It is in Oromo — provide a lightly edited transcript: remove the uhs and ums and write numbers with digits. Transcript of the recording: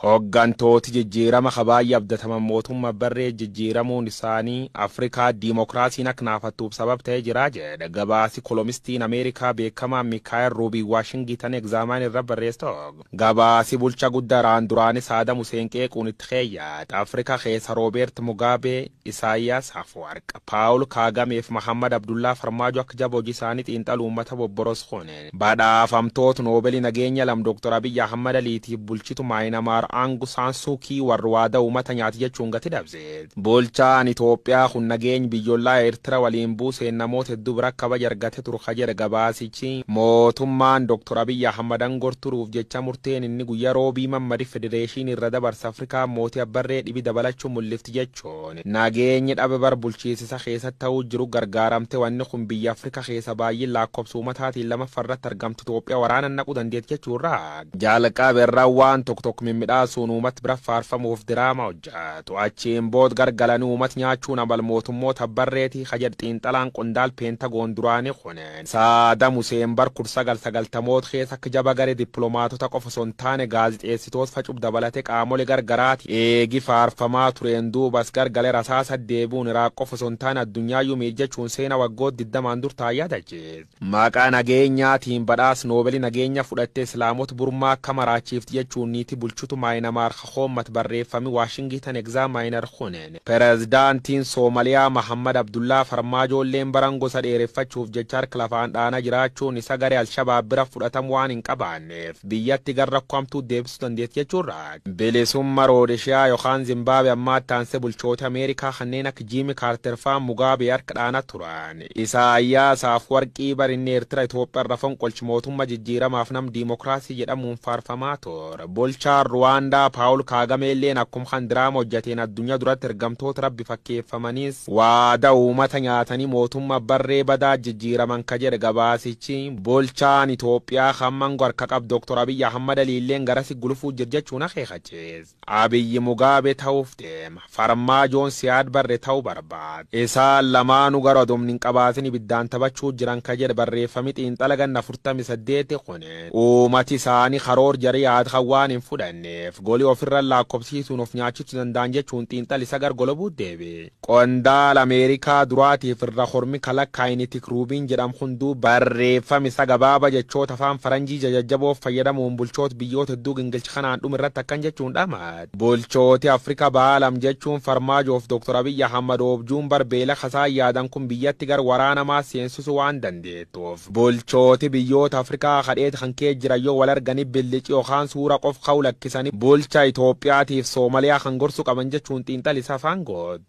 Hooggantooti jijjiirama kabaay'ee abdataman mootummaa barree jijjiiramuun isaanii Afrikaa diimokiraasiin akka naafattuuf sabab ta'ee jira jedha gabaasi kolomistiin Ameerikaa beekamaa Mikaayel Ruubii Waashingitan Egzaamaan irra barreessito. Gabaasi bulcha guddaa raan duraanis Saadam Huseen qeequun itti keeyyaata. Afrikaa keessa Roobeert Mugaabee, Isaayyaas Afwarq, Paawul Kaagameef Mahammad Abdullaa Farmaajo akka jaba hojii isaanii xiinxaluu uummata bobboros kunin. Badhaafamtoota Noobeelii nageenya lam Dr. Abiyyi Ahmad Aliitiif bulchitu Maayinamaar Aung San Suu Kyi warra waadaa uummata nyaati jechuun gati dabse. Bulchaan Itoophiyaa kun nageenya biyyoolaa Eertira waliin buuseen namoota hedduu bira kabaja argate turu ka jedhe gabaasichi. Mootummaan Dr. Abiyyi Ahmad aangoo turuuf jecha murteen inni guyyaa roobii mammadi federeeshinii irra dabarsa Afrikaa mootii abbarree dhibi dabalachuu mul'ifti jechuun nageenyi dhabe bar bulchiisisa keessatti ta'uu jiru gargaaramte wanni kun biyya Afrikaa keessa baay'een lakkoofsa uummataatiin lamaffaarratti argamtu Itoophiyaa waraana naquu dandeetti jechuurraa jalqabe irraa waan tokko tokko mimmiidhaasuun uummata bira faarfamuuf diraama hojjetu achiin bood gargalanii uummata nyaachuun amal mootummoota barreetii kajedh xiinxalaan qondaal peentagoon duraanii kunin Saadam Huseen bar 1990moota keessa akka jaba garee dippiloomaatota qofa osoo hin taane gaazixeessitoota facuuf dabalatee qaamolee gargaraati eegi faarfamaa tureen duubas gargalee rasaasa deebi'uun Iraaq qofa osoo hin taane addunyaa miidhachuun seena waggoota 20 dur taayyaa dachees. Maqaa nageenyaatiin badhaas noobeelii nageenya fudhattee Islaamota Burmaa akka maraachiifti jechuun niitii bulchitu Maayinamaar Hoommat barreeffami Waashingitan Egzaamaayinar kunin. Pireezidaantiin Soomaliyaa Mahammad Abdullaa Farmaajoolleen baran gosa dheereffachuuf jecha harka lafaan dhaanaa jiraachuun isa garee Alshabaab bira fudhatamu waan hin qabaanneef biyyatti gara rakkoo hamtuu deebisuu dandeetti jechuurra. Bilisummaa Roodeshiyaa yookaan Zimbaabe ammaa taansee bulchoota Ameerikaa kanneen akka Jiimi Kaarter fa'aa Mugaabee harka dhaanaa turan. Isaayyaas Afwarqii barinni Eertira Itoophiyaa irra fonqolchi mootummaa jijjiiramaaf nam diimokiraasii jedhamuun faarfamaa ture. Bulchaan Ruwaandaa Paawul Kaagamee illeen akkuma kan diraama hojjeteen addunyaa duratti ergamtoota rabbi fakkeeffamanis waada uummata nyaatanii mootummaa barree badaa jijjiiraman ka jedhe gabaasichi. Bulchaan Itoophiyaa hamman harka qabu Dr. Abiyyi Ahmad Aliilleen garasi gulufuu jira jechuun akeekachiise. Abiyyi Mugaabee ta'uuf deema. Farmaajoon Siyaad Barre ta'uu barbaada. Isaan lamaanuu garuu adoomni hin qabaatin ibiddaan taphachuu jiran ka jedhe barreeffami xiinxala ganna 48 kunin. Uummati isaanii karoor jarii yaada waan hin fudhanneef golii ofirra lakkoofsiisuun of nyaachisuu danda'an jechuun xiinxalli isa gargolobuu deebi. Qondaala Ameerikaa duraatiif irra hormi kalakkaayinitik ruubiin jedhamu hunduu barreeffami isa gabaaba jechoota afaan faranjii jajajjaboof fayyadamuun bulchoota biyyoota hedduu gingilcha kanaan dhume irratti akkan jechuun dhamaat. Bulchooti Afrikaa baalam jechuun Farmaajoof Dr. Abiyyi Ahmad oobjuun barbeela kasaa yaadan kun biyyatti gar waraanamaa seensisuu waan dandeettuuf. Bulchooti biyyoota Afrikaa kadheet kan kee jiran yoo wal arganii billici yookaan suura qof ka'u lakkisanii bulcha Itoophiyaatiif Soomaliyaa kan gorsu qaban jechuun xiinxalli isa afaan goot.